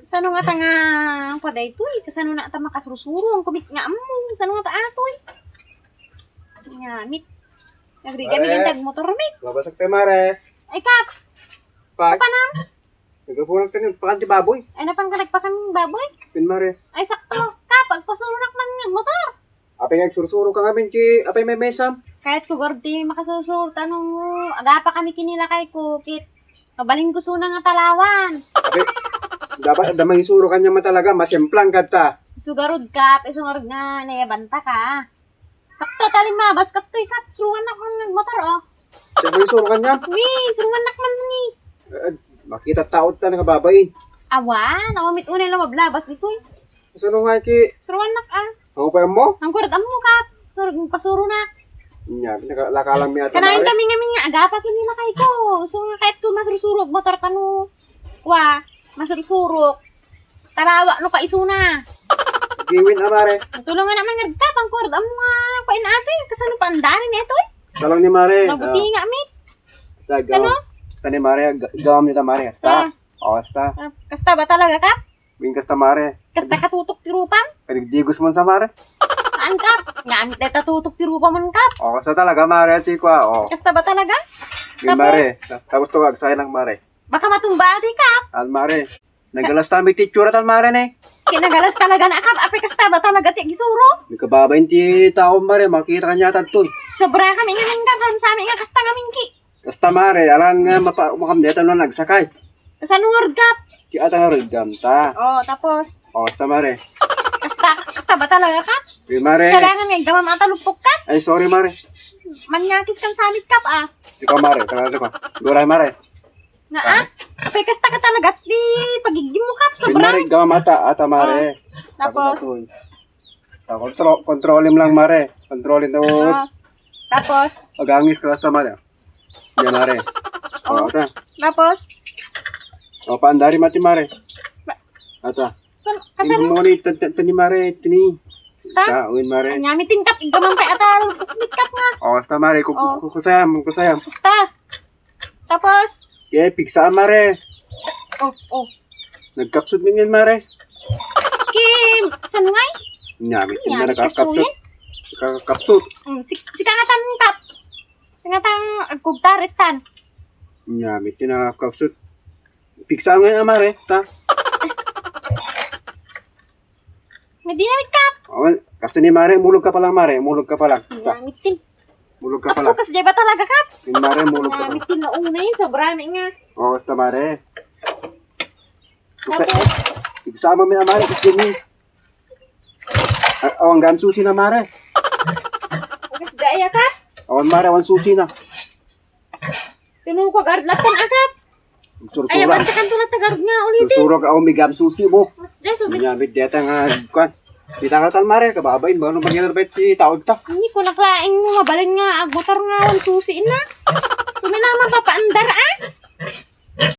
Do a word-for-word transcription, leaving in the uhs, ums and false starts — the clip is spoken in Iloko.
Sano nga ta nga, ang pa daytoy? Kasano na ta makasursuro? Ang kumit nga ammo. Sano nga ta atoy? Nga, mit. Nagriga mi Mare. Ngintag motor, mit. Mabasag tayo, Mare. Ay, Kap. Pa. Kapanam? Nagapunan ka ng pakan ti baboy. Ay, napan ka nagpakan ng baboy? Pin, Mare. Ay, sakto. Kap, agpasuronak man ng motor. Apay nga agsursuro ka ngamin ti, apay may mesam? Kayat ko, Gord, ti makasursuro, ta no, agapa kami kinilakay ko, kit, mabalin ko suna nga talawan. Apay, dapat, da mangisuro kanya man talaga, masimplang kadta. Isu garud, Kap, isu garud nga, nayabanta ka. Sakto, talim mabas, Kap, toy, Kap, suruan ako ng motor, oh. Siya ba yung suruan niya? Win, suruan nak man ni. Eh, makita tao ta nakababain. Awan, awamit unay lumablabas dito, eh. Sano nga ki? Suruan nak, ah. Ang upay mo? Ang kurad mo, Kap. Sur, pasuro na. Nya, nakalakalang mi ata. Kanain mare. Kami ngamin nga, agapa kini lakay ko. So, nga kahit ko masursurog, motor kanu. Kwa, masursurog. Tarawa, no, kaisuna. Giwin, ah, mare. Tulungan naman nga, Kap, ang kurad mo nga, pain ate. Kasano pa ang dali nito, eh? Talang ni mare. Mabuti ah. Nga, mit. Tagaw. Ano? Kasta ni mare, ga- gawam nita mare. Kasta. Ah. O, kasta. Ah, kasta ba talaga, Kap? Wing kasta mare. Kasta katutok ti rupam? Kadigdigos man sa mare. Saan, Kap? Nga, amit na tatutok ti rupam man, Kap. O, kasta talaga mare, ti kwa, o. Kasta ba talaga? Wing mare. Ta- Tapos to, agsaya lang mare. Baka matumba, ati, Kap. An mare. Nagalas ta mi ti itsura tan mare ne. Kinagalas talaga na, Kap. Apay kasta ba talaga ti agisuro? Di ka babain ti tao mare, makita kanya tadtoy. Sobra kami ngamin, Kap. Saan sa amin nga kasta ngamin ki? Kasta mare, alan nga mapa umakam deta no nagsakay. Kasano nga rod, Kap? Ti ata nga rod gam ta. Oh, tapos? Oh, kasta mare. Kasta, kasta ba talaga, Kap? Di mare. Kailangan nga igamam ata lupok, Kap. Ay, sorry mare. Manyakis kan samit, Kap, ah. Di ka mare, talaga di ka. Guray mare. Nga, ah? Apay kasta ka talaga, di pagigim mo, Kap, sobra. Mare, gawa mata, ata mare. Ah, tapos? Tapos, tapos. Ah, kontro- kontrolim lang, mare. Kontrolim, tapos. Ah, tapos? Agangis ka, basta, mare. Yan, mare. Oh, oh, ata. Tapos? O, paandari, mati, mare. Ba- Ata. Kasano? Kasano? Yung muna, tani, mare, tini. Basta? Ata, uwin, mare. Anyamitin, Kap, igaman pay ata, Kap nga. O, basta, mare, ku- Oh. ku- kusayam, kusayam. Basta. Tapos? Kaya pigsa, mare. Oh, oh. Nagkapsut mi ngayon, mare. Kim, saan ngay? Nyamit yung Nyamit na kas nakakapsut. Kuya. Nakakapsut. Mm, si, si kangatan kap. Kangatan agkugtarit tan. Nyamit yung nakakapsut. Pigsa ngayon, ah, mare. Ta. Nga dinamit, Kap. Awan, kasta ni Mare, mulog ka pa lang, Mare. Mulog ka pa lang. Kasta. Dinamit din. Mulog ka pa lang. Ako, kas jay ba talaga, Kap? Yung Mare, mulog ka pa lang. Dinamit din na una yun, sobra na nga. O, kasta, Mare. Kusa, tapos? Igsama mi na, Mare, kasi ni. A-, awan gaan susi na, Mare. Kas jay, Kap? Awan, Mare, awan susi na. Tinuko, garud latan, Kap. Ay, sursura. Abante kanto lang tagarud nga ulitin. Sursura ka, umigam susi mo. Mas, Jay, subi. Nyamit deta nga, kwan. Kita ka tal, Mare, kababain, baka nung mangyayari ti taod ta. Hindi ko naklaing mo, mabalin nga, agbutar nga, ang susi na. Sumina, mapapaandar, ah.